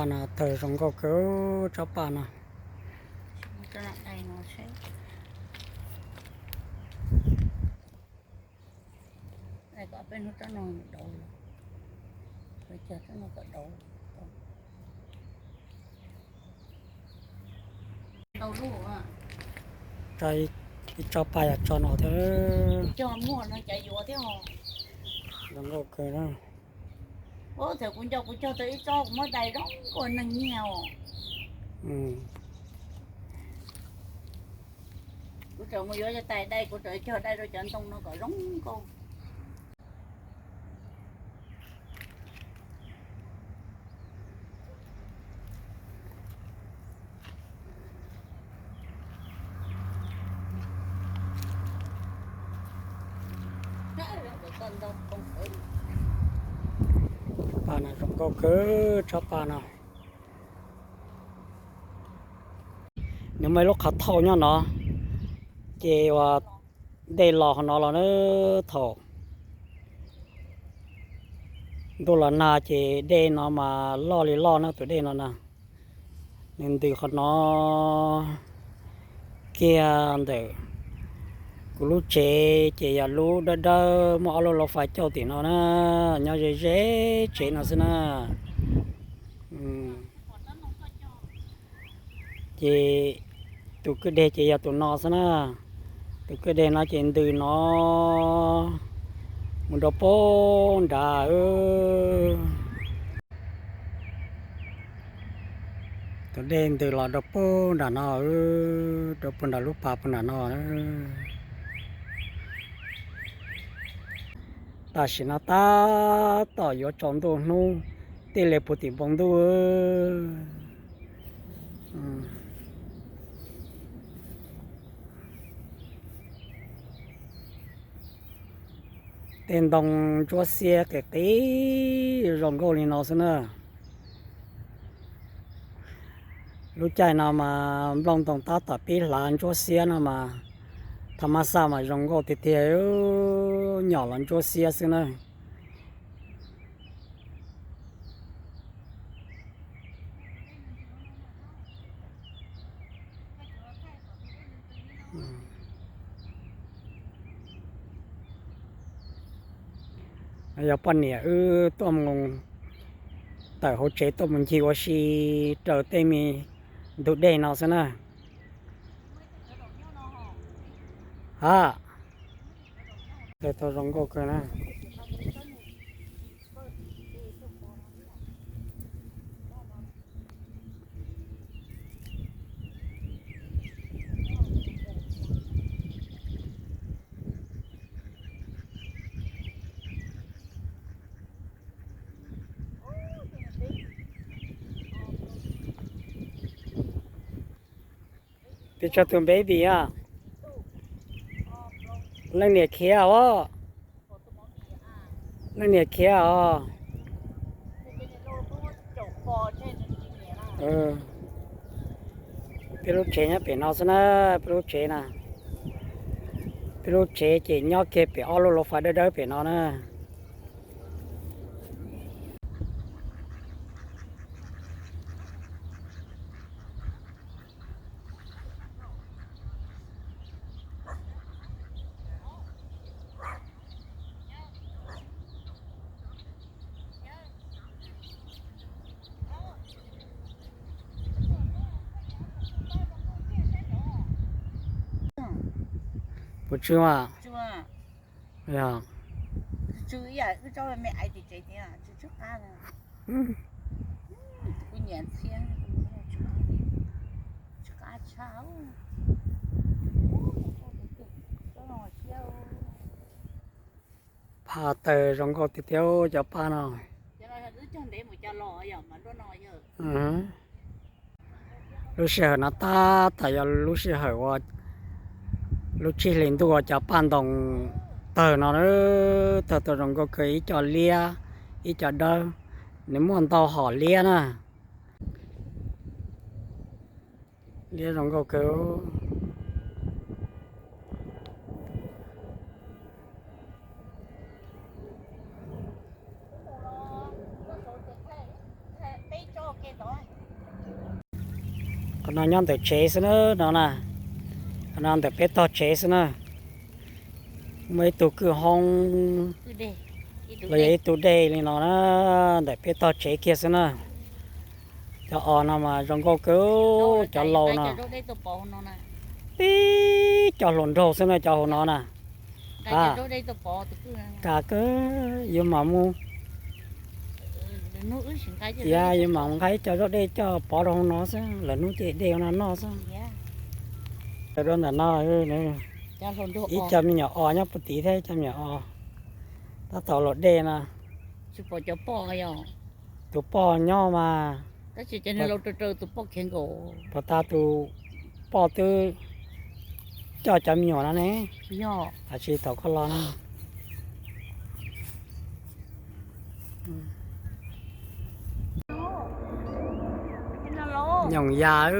No tawg zoo nkauj kawg tsob paj no. Tso ib tsob paj yog tsob no thiab. Zoo nkauj kawg na. Thaum kuv nco kuv cog tau ib tsob kuv muab dai zoo nkauj neeg nyiag os. Kuv tseem mus yuav cov tais dai, kuv tseem cog dai rau cov ntoo no kom zoo nkauj. Paj no zoo nkauj kawg tsob paj no. Nws muaj ib lub qhov thauj nyob no, ces uas dej los qhov no los na, thaum ntuj los nag ces dej no mas loj li loj na, tus dej no na. Nws ntws qhov no kiag ntawm kuv lub tsev, ces yog lub dawb dawb muaj ob lub lauj fais cauj tim no na, nyob ze ze tsev no xwb na. Ces tus kwj deg ces yog tus no xwb na. Tus kwj deg no ces ntws no mus rau pem nrad. Tus dej ntws los rau pem nram no, rau pem nram lub pas pem nram no. Tam sim no tab tom yuav tsaus ntuj hnub, tij li puag tim npoo ntuj. Tej ntoo ntsuab xiab qis qis zoo nkauj li no xwb na. Lub caij no mas nplooj ntoo tab tom pib hlav ntsuab xiab no mas, tha mab xaj mas zoo nkauj tiag tiag, nyom los ntsuab xiab xwb na. Yog poj niam wb tuaj mus tawm hauv tsev tuaj mus ncig ua si raws tej me ntug dej no xwb na. Ha, tau zoo nkauj kawg na. Peb tso tus baby a, leej niam khiav os, leej niam khiav os. Peb lub tsev nyob pem no xwb na, peb lub tsev na, peb lub tsev ces nyob kiag pem ob lub lauj fais dawb dawb pem no na. Puas tsw a? Yog. Phaj tawg zoo nkauj tiag tiag cov paj no. Lub sij hawm no tab tom yog lub sij hawm uas lub tsib hlis ntuj uas cov paj ntoo tawg no, tawg tau zoo nkauj kawg, ib co liab ib co dawb, nws muaj ntau hom liab na. Liab zoo nkauj kawg. Qhov no nyob ntawm tsev xwb na no na. Qhov no ntawm peb tog tsev xwb na. Muaj ib tug kwj hoob los yog ib tug dej li no na, ntawm peb tog tsev kiag xwb na. Cov os no mas zoo nkauj kawg, cov laus no. Tib co hluas nraug xwb na cov hauv no na. Kam kawg, yuav mam mus, yuav mam nqa ib co zaub dej coj pov rau hauv no xwb, lawv hnub ces dej no noj xwb. Rau ntawm no, ib co me nyuam os nyob puag tid thiab, ib co me nyuam os tab tom los dej no. Tus poj nyob mas, puas tas tus poj twb coj cov me nyuam no ne, tab sis thaum koj los no. Nyoos yas.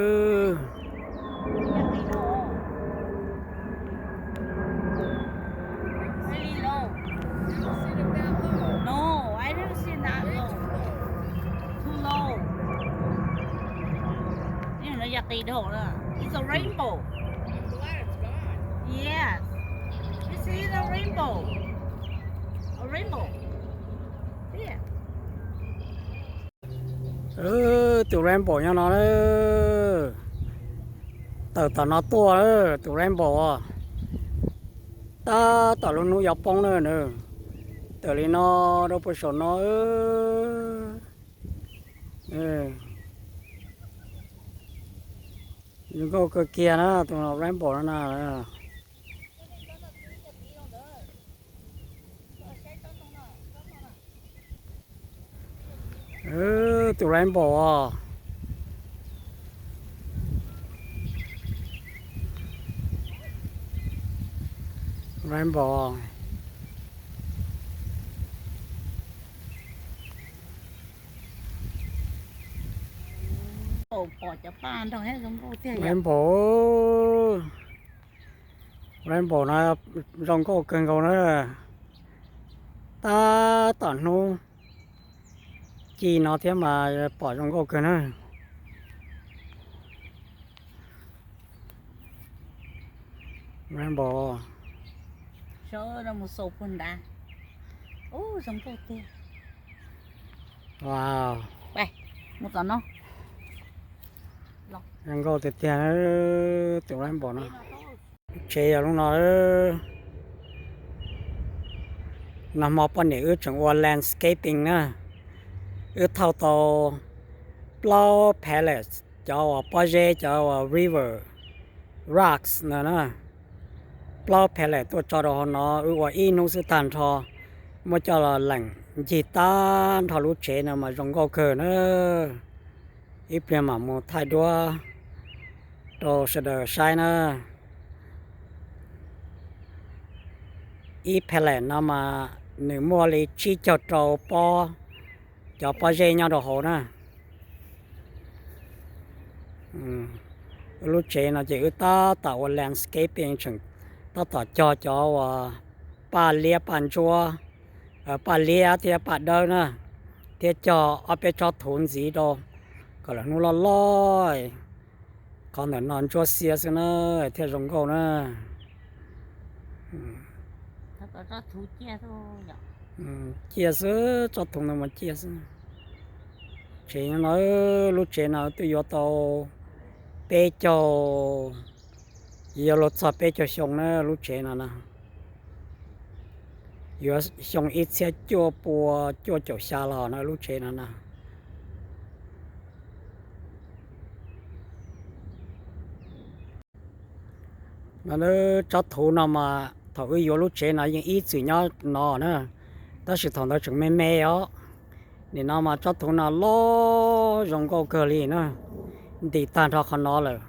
Yog qis dhau na. It's a rainbow. Yes. This is a rainbow. A rainbow. Tus rainbow nyob no, tawm tom no tuaj, tus rainbow os. Tab tom lub hnub yuav poob na nws, tawm li no rau puag saum no. Zoo nkauj kawg kiag na tus rainbow no na. Tus rainbow os. Rainbow. Rainbow. Rainbow no zoo nkauj kawg nkaus na. Tab tom hnub ci no thiab mas pom zoo nkauj kawg na. Rainbow. Wow. Zoo nkauj tiag tiag tus rainbow no. Tsev yog lub no. Nag hmo poj niam wb tseem ua landscaping na. Wb thauj tau plaub pallet, cov uas pob zeb, cov uas river rocks no na. Plaub pallet tuaj tso rau hauv no, wb ua ib hnub xwb tag nrho, muab coj los leem ncig tag nrho lub tsev no mas zoo nkauj kawg na. Ib pliag mam mus thaij duab rau sawv daws saib na. Ib pallet no mas nws muaj li tsib caug rau pob, cov pob zeb nyob rau hauv na. Lub tsev no ces wb tab tom ua landscaping, tseem tab tom cog cov uas paj liab paj ntsuab, paj liab thiab paj dawb na, thiab cog ob peb tsob thuv ntxiv rau kom lawv hnub loj loj. Qhov ntawm no ntsuab xiab xwb na, thiaj zoo nkauj na. Ciaj xwb, tsob thuv ntawd mas ciaj xwb. Tsev no, lub tsev no twb yuav tau peb caug, yuav luag txog peb caug xyoo na lub tsev no na. Yuav xyoo ib txhiab cuaj pua cuaj caum xya los na lub tsev no na. No, tsob thuv no mas thaum wb yuav lub tsev no yeej ib txwm nyob no na, tab sis thaum ntawd tseem me me os. Nim no mas tsob thuv no loj zoo nkauj kawg li na, ntim tag nrho qhov no lawm.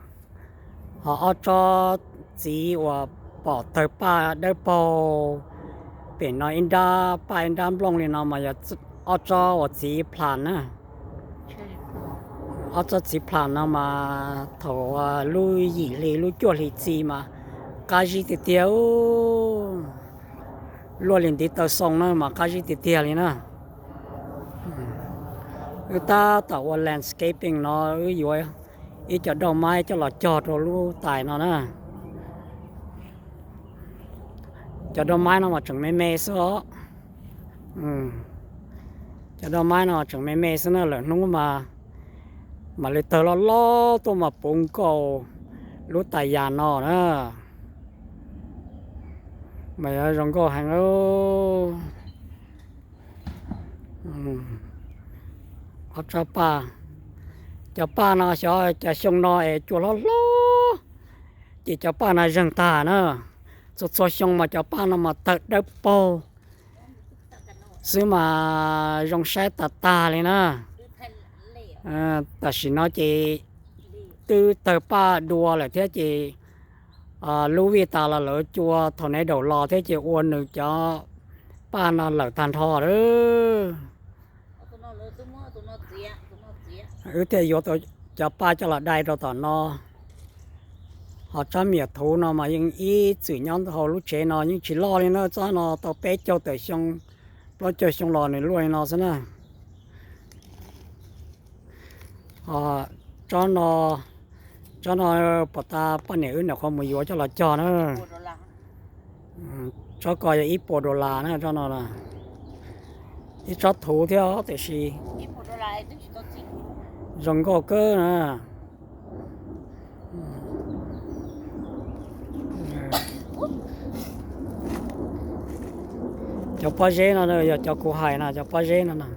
Ho ob tsob txiv uas pom tawg paj dawb paug pem no ib nrab paj ib nrab nplooj li no mas yog ob tsob uas txiv plas na. Ob tsob txiv plas no mas thaum lub yim hli lub cuaj hli txi mas qab zib tiag tiag, luaj li ntiv taw xoo na mas qab zib tiag tiag li na. Wb tab tom ua landscaping no, wb yuav Ib co dooj maib coj los cog rau lub tais no na. Cov dooj maib no mas tseem me me xwb os. Cov dooj maib no tseem me me xwb na, lwm hnub mas mam li tawg loj loj tuaj mas puv nkaus lub tais yas no na. Mas yuav zoo nkauj heev. Ob tsob paj, cov paj no xyov cas xyoo no es cua hlob hlob ces cov paj no zeeg tag na. Txhua txhua xyoo mas cov paj no mas tawg dawb paug xwb mas zoo saib tas tag li na. Tam sim no ces twb tawg paj dua lawm thiab ces lub vij tas los lawv cua tornado los thiab ces ua nws cov paj no lawm tag nrho lawm. Wb thiaj yuav tau cov paj coj los dai rau tom no. Ho tsob miam thuv no mas yeej ib txwm nyob hauv lub tsev no yeej tsis loj li na, tsob no tau peb caug tawm xyoo, plaub caug xyoo los nws luaj li no xwb na. Tsob no, tsob no pom tas poj niam wb nyuam qhuav mus yuav coj los cog na. Tsob ko yog ib puas dollar na tsob no. Ib tsob thuv thiab tiam sis zoo nkauj kawg na. Cov pob zeb no yog cov kuv hais no, cov pob zeb no.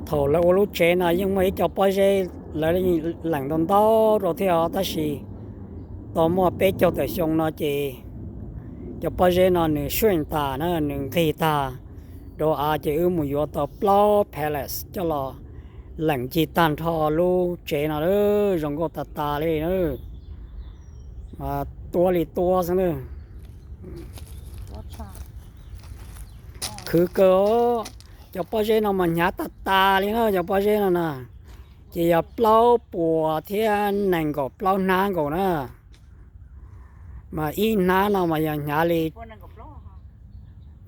Thaum lawv ua lub tsev no yeej muaj ib co pob zeb, lawv leej leem ntau ntau rau thiab os, tab sis tau muaj peb caug tawm xyoo no ces cov pob zeb no nws shuaj tas na, nws nqig tag rau av ces wb mus yuav tau plaub pallets coj los leem ncig tag nrho lub tsev no, zoo nkauj tas tas li na. Tuab li tuab xwb na. Khwv kawg, cov pob zeb no mas hnyav tas tas li na, cov pob zeb no na. Ces yog plaub puas thiab nees nkaum plaub hnab nkaus na. Mas ib hnab no mas yog hnyav li,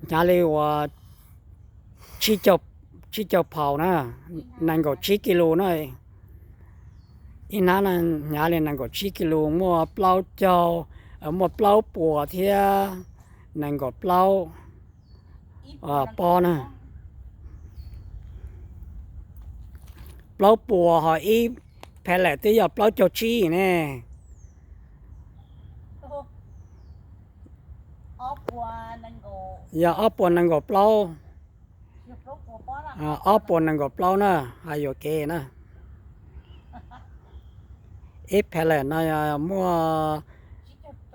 hnyav li uas tsib caug phaus na, nees nkaum tsib kis lus na. Ib hnab no hnyav li nees nkaum tsib kis lus, muaj plaub caug, muaj plaub puas thiab nees nkaum plaub pob na. Plaub puas ho ib pallet twb yog plaub caug tsib ne. Yog ob puas nees nkaum plaub. Ob puas nees nkaum plaub na, hais yuam kev na. Ib pallet no muaj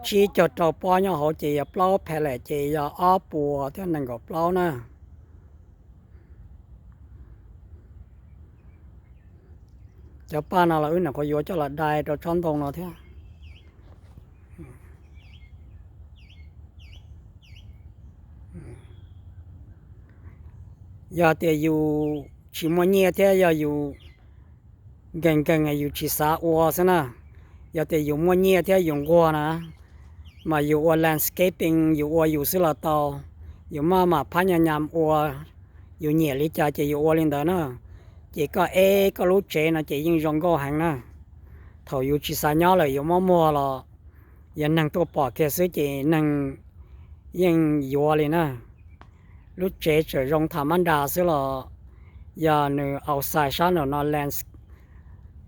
tsib caug rau pob nyob hauv ces yog plaub pallet ces yog ob puas thiab nees nkaum plaub na. Cov paj no los wb nyuam qhuav yuav coj los dai rau tsob ntoo no thiab. Yog tias yus tsis muaj nyiaj thiab yog yus nkees nkees yus tsis xav ua xwb na. Yog tias yus muaj nyiaj thiab yus nquag na, mas yus ua landscaping yus ua yus xwb los tau. Yus maj mam phab nyas nyas ua, yus nyiam li cas ces yus ua li ntawd na. Ces koj eb koj lub tsev no ces yeej zoo nkauj heev na. Thaum yus tsis xav nyob lawm yus muab muag los yog neeg tuaj pom kiag xwb ces neeg yeej yuav li na. Lub tsev tseem zoo tham mab nras xwb los yog nws outside sab nraum no,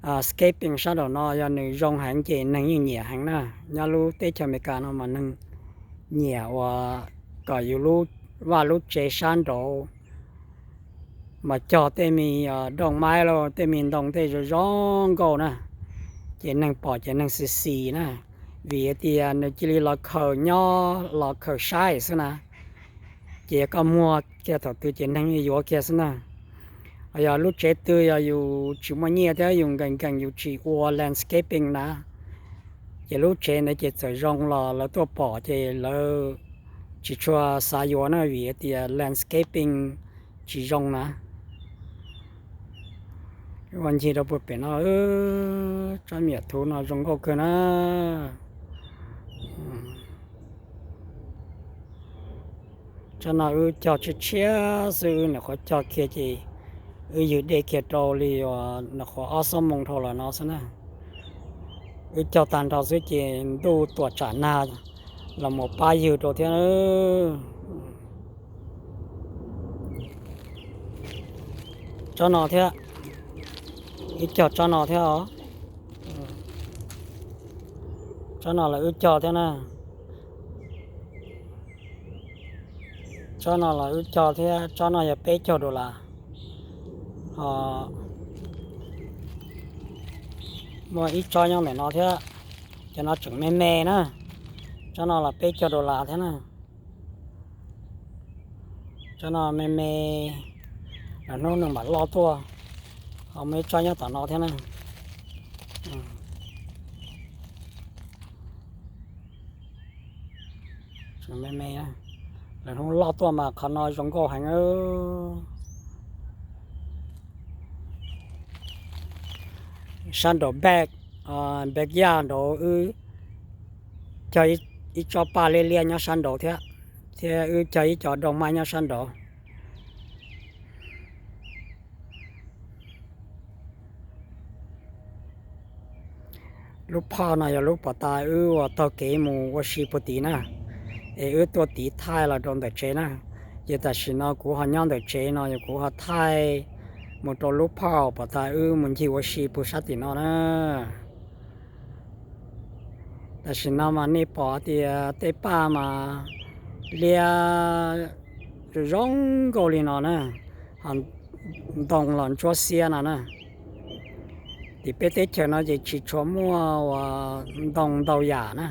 landscaping sab nraum no yog nws zoo heev ces neeg yeej nyiam heev na. Nyob lub teb chaws Amelikas no mas neeg nyiam uas kom yus lub vaj lub tsev sab nraud mas cog tej me dooj maib los tej me ntoo tej zoo zoo nkauj na, ces neeg pom ces neeg xis xis na, vim hais tias nws cia li los khaws nyob los khaws saib xwb na. Ces koj muag kiag thaum twg ces neeg yuav kiag xwb na. Yog lub tsev twg yog yus tsis muaj nyiaj thiab yus nkees nkees yus tsis ua landscaping na, ces lub tsev ntawd ces txawm zoo los lawv tuaj pom ces lawv tsis tshua xav yuav na, vim hais tias landscaping tsis zoo na. Ua ncig rau puag pem no, tsob miam thuv no zoo nkauj kawg na. Tsob no wb cog tshiab tshiab xwb, wb nyuam qhuav cog kiag ces wb ywg dej kiag rau li uas nyuam qhuav ob xuab moos dhau los no xwb na. Wb cog tag nrho xwb ces ntuj tuam tsam nag los mus pab ywg rau thiab. Tsob no thiab, wb cog tsob no thiab os. Tsob no los wb cog thiab na. Tsob no los wb cog thiab, tsob no yog peb caug dollar. Ho muaj ib tsob nyob ntawm no thiab, cov no tseem me me na. Tsob no los peb caug dollar thiab na. Tsob no me me, lwm hnub nws mam loj tuaj. Ho muaj ib tsob nyob tom no thiab na. Me me, lwm hnub loj tuaj mas qhov no zoo nkauj heev. Sab nraud back, back yard nraud wb cog ib tsob paj liab liab nyob sab nraud thiab, thiab wb cog ib co doog maj nyob sab nraud. Lub phauj no yog lub pov tas wb uas taug kev mus ua si puag tid na, es wb tuaj tiv thaij los rau ntawm tsev na. Ces tam sim no kuv ho nyob ntawm tsev no, yog kuv ho thaij mus rau lub phauj pov tas wb mus ncig ua si puag sab tim no na. Tam sim no mas nej pom tias tej paj mas liab zoo nkauj li no na, ho ntoo los ntsuab xiab no na. Tim peb teb chaws no ces tsis tshua muaj uas ntoo ntau yam na.